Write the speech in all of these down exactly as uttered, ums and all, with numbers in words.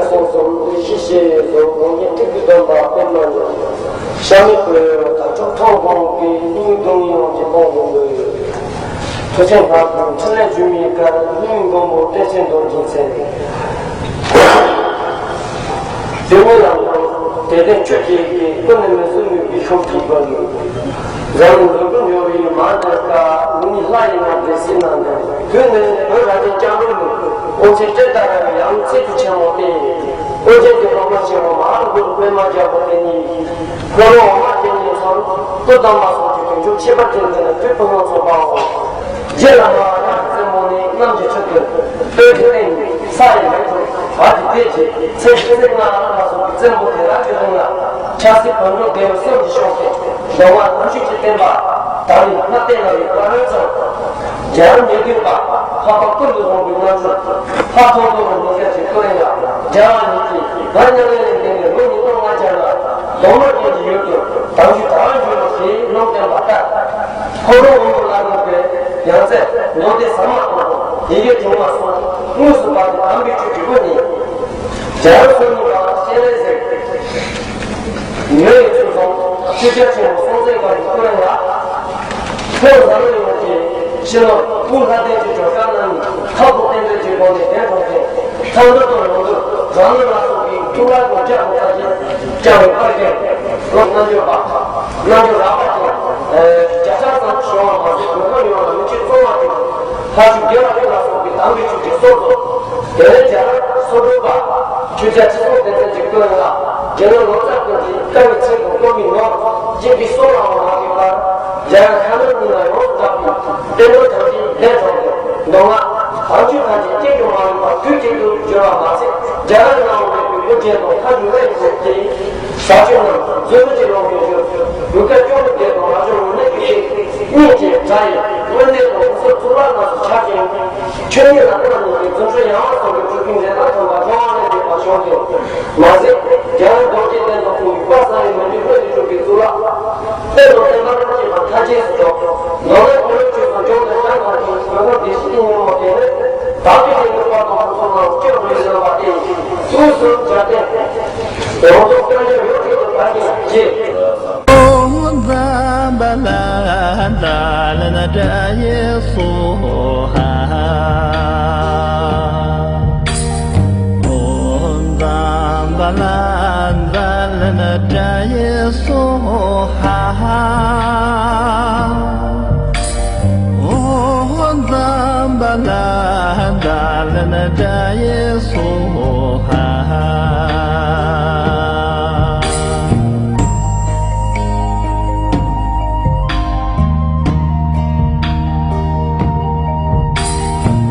སོ་སོར་འདུ་ཤེས་ཤེས་སོ་དགོངས་ཀྱི་ཐུགས་ཀྱི་སྟོན་པ་པདྨ་འབྱུང་གཤེགས་མི་བོས་དར་ལྕོག་ཐོག་དགོངས་ཀྱི་སྙིང་གདུང་ཡོངས་ཀྱི་དཔུང་དགོངས་པའི་ཐུགས་ཆེན་ཕག་གི་འཕྲིན་ལས་འཇུག་མི་དཀར་སྙིང་མགོན་པོ་བསྟན་ཆེན་རྡོ་རྗེ་ཚེ། དེ་ནས་ལམ་དང་དད་ལྡན་ཆོས་ཀྱི་དགེ་ཀུན་ནས་མི་བཟོད་མི་དགེ་ཤོམ་གྱི་སྒོ་ནས། འཛམ་གླིང་འཛམ་བུ་འགྲོ་བའི་མ་འདྲེན་ཀ་ལུག་ནི་ལྷ་ཡི་ང་འདྲེ་སྲིད་ན་འདྲེན་དུས་ནས་བོད་ར་ཅན་སྐྱབས་མགོན་ནི་དབུ་ཆེན་སྤྲེལ་ལྟར་ཡང་ཚེ་གཅིག་ཆེན་མོ་སྟེ། དབུ་ཆེན་གྱི་སློབ་མ་ཆེན་མོ་མ་ཧཱ་གུ་རུ་པདྨ་རྒྱལ་པོ་དེ་ཉིད། འཁོར་ལོ་འོག་མ་དེ་ཉིད་ཚང་སྐུ་དམ་པ་སོགས་ཀྱི་དོན་མཆོག་ཁྱད་པར་ཅན་དེ་ལ་དུས་ཀུན་སྣང་ཚོགས་པའོ། རྗེ་བླ་མ་རང་གི་རྩེ་མོ་ནས་གནམ་གྱི་ཚུལ་དུ་སྟོད་ཀྱི་སྟེང་ནས་ས་ཡི་ལེགས་སུ་བབས་ཀྱི་སྐད་ཀྱིས་ཚེ་ཕྱི་ཚེ་ལྔ་ལ་སོགས་པའི་བཙན་པོ་དེ་རང་གི་དོན་ལ་ཆབ་སྲིད་བོད་འགྲོ་བདེ་བའི་སེམས་ཀྱི་ཤོག་ཁྱེར་གདོང་བ་ནམ་ཞིག་གི་བསྟན་པ་དར་བའི་ལྷ་བསྟན་ལ་ཡི་བཀའ་བློན་ཚོ། རྒྱལ་བ་ཉིད་འདུས་པ་འཕགས་པ་ཀུན་ཏུ་བཟང་པོའི་རྣམ་འཕྲུལ་ལྷ་མཐོང་ཐོས་པའི་ངོ་མཚར་གྱི་སྐུ་རིང་ལ་རྒྱལ་བ་ཉིད་ཀྱིས་ང་མཉམ་ལས་ལས་བརྟེན་ནས་ལོ་ཉིས་སྟོང་ལྔ་བརྒྱ་ལ་གདོང་དམར་ཅན་གྱི་ཡུལ་དུ་དམ་ཆོས་དར་བར་འགྱུར་རོ་ཞེས་ལུང་བསྟན་པ་ལྟར། ཁོ་རང་དབང་པོ་བླ་མ་པའི་ཡང་རྩེ་ལོ་ཟླའི་ཟ་མ་ཏོག་ཏོ་ཡི་གེ་བྱུང་བ་སོགས་དངོས་སུ་བབས་ཏེ་དམ་པའི་ཆོས་ཀྱི་སྒོ་ནས། རྒྱལ་བ་སོ་གཉིས་པ་སྤྱན་རས་གཟིགས། མྱུར་ཡི་ཚུལ་སོགས་ཆོས་རྒྱལ་ཆེན་པོ་སྲོང་བཙན་སྒམ་པོའི་སྐུ་རིང་ལ། ཁོང་འཛམ་གླིང་ཡོངས་ཀྱི་ཕྱི་ནང་དབུས་ལྷ་ལྡན་གྱི་ཇོ་ཤཱཀ་རྣམས་ནི་ཁ་ཕོ་བསྟན་འཛིན་གྱི་སྒོ་ནས་གདན་དྲངས་ཏེ། ཐང་འདོད་དང་ལོ་འདོད་རང་ནུས་ལ་སོགས་པའི་གཙུག་ལག་ཁང་བརྒྱ་དང་རྩ་བརྒྱད་བརྐྱངས་པའི་པར་རྒྱན་སློབ་རྣལ་འབྱོར་པ་རྣལ་འབྱོར་རགས་པ་དང་བརྒྱ་ཆ་ཙམ་བྱུང་བ་མ་ཟད་བོད་ཁམས་ཡོངས་ལ་མི་ཆོས་གཙང་མ་དེ་ལྷ་ཆོས་དགེ་བ་བཅུ་ལ་སོགས་པའི་དམ་པའི་ཆོས་ཀྱི་སྲོལ་གསུངས། དེ་ནས་རྒྱལ་བ་སོ་བདུན་པ་ཆོས་རྒྱལ་ཁྲི་སྲོང་ལྡེ་བཙན་གྱི་སྐུ་ལ་རྒྱལ་བློན་ལོ་ཙཱ་ཀུན་གྱིས་བཀའ་བའི་ཚིག་དང་སློབ་མའི་ནོར་སྦྱིན་པའི་སྲོལ་ལའང་མ་ལུས་པར་རྒྱལ་བ་ཁ་ནང་གཉིས་ལ་ཡོངས་སུ་གྲགས་པའི་བསྟན་འགྲོ་དམ་ཅན་ལས་གྲོལ་ཏེ་མདོ་སྔགས་དམ་ཆོས་ཐམས་ཅད་གཅིག་ཏུ་མ་ལུས་པར་དུས་གཅིག་ཏུ་བསྒྱུར་བ་མ་ཟད་རྒྱ་གར་ནང་འོང་བའི་བོད་ཀྱི་ལོ་ཁ་ཞུ་བའི་ཚེ་གི་ས་ཆོས་རྣམས་མཛོད་མི་གཅིག་ལོངས་སྤྱོད་ཞུ་བོད་སྐད་སྐྱོང་བའི་སྡེ་དང་མ་བྱུང་བའི་གནས་ཀྱི་ཞིག་གཉིས་ཀྱི་གྲྭ་ཡི་དངོས་གནས་དང་སོ་གཙུག་ལག་རྣམས་སུ་ཆགས་ཤིང་། ཆོས་ཉིད་ལ་ཀུན་ནས་རྫུ་འཕྲུལ་ཡང་བ་སོགས་ཀྱི་འཕྲུལ་གྱི་འགྲན་ཟླ་ཐམ་པ་འགྲོ་བ་ལས་འདས་པ་བྱུང་སྟེ། མ་ཟད་རྒྱལ་བ་རྡོ་རྗེ་གདན་དུ་འཁྲུངས་པའི་དཔལ་བཟང་པོའི་མི་འདུས་དཔལ་གྱི་སྤྲུལ་པའི་གཙུག་ལག་བསྟན་དང་བསྟན་པ་ཐམས་ཅད་པ་མཐའ་རྒྱས་སུ་འགྲོ། མདོ་སྔགས་ཀུན་ལས་ཆོས་སུ་འབྱུང་དུ་བྱ་དང་ཞིང་བོད་པ་བདེ་སྐྱིད་ཀྱི་ཉིན་མོ་དེ་ནི་བདག་གི་དེ་ནི་དཔལ་དང་ཕུན་སུམ་ཚོགས་ལ་སྐྱོབ་པའི་བཟོད་པ་སྟེ་དངོས་སུ་བྱ་སྟེ། ཡོངས་རྫོགས་དཀོན་མཆོག་ཡོངས་ཀྱི་བདག་གིས་རྗེ། ཨོཾ་ཛམྦྷ་ལ་དྷ་ལ་ན་དྲ་ཡེ་སྭཱ་ཧཱ། ཨོཾ་ཛམྦྷ་ལ་དྷ་ལ་ན་དྲ་ཡེ་སྭཱ་ཧཱ། ཨོཾ་ཛམྦྷ་ལ་དྷ་ལ་ན་དྲ་ཡེ་སྭཱ་ཧཱ།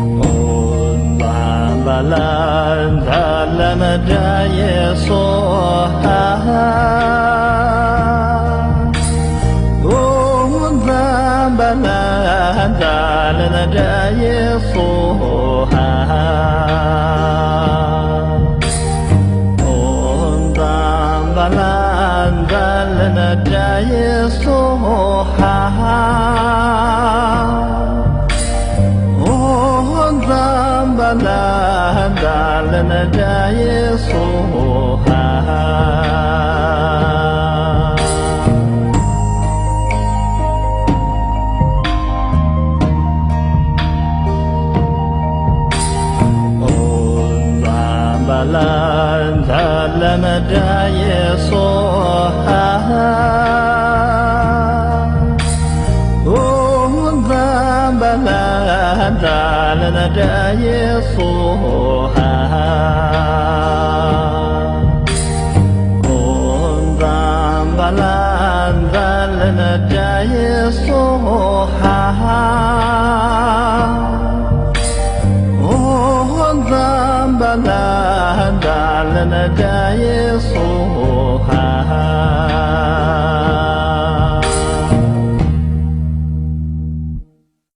ཨོཾ་ཛམྦྷ་ལ་དྷ་ལ་ན་དྲ་ཡེ་སྭཱ་ཧཱ། ཨོཾ་ཛམྦྷ་ལ་དྷ་ལ་ན་དྲ་ཡེ་སྭཱ་ཧཱ། ཨོཾ་ཛམྦྷ་ལ་དྷ་ལ་ན་དྲ་ཡེ་སྭཱ་ཧཱ། ཨོཾ་ཛམྦྷ་ལ་དྷ་ལ་ན་དྲ་ཡེ་སྭཱ་ཧཱ། ཨོཾ་ཛམྦྷ་ལ་དྷ་ལ་ན་དྲ་ཡེ་སྭཱ་ཧཱ། ཨོཾ་ཛམྦྷ་ལ་དྷ་ལ་ན་དྲ་ཡེ་སྭཱ་ཧཱ། ཨོཾ་ཛམྦྷ་ལ་དྷ་ལ་ན་དྲ་ཡེ་སྭཱ་ཧཱ།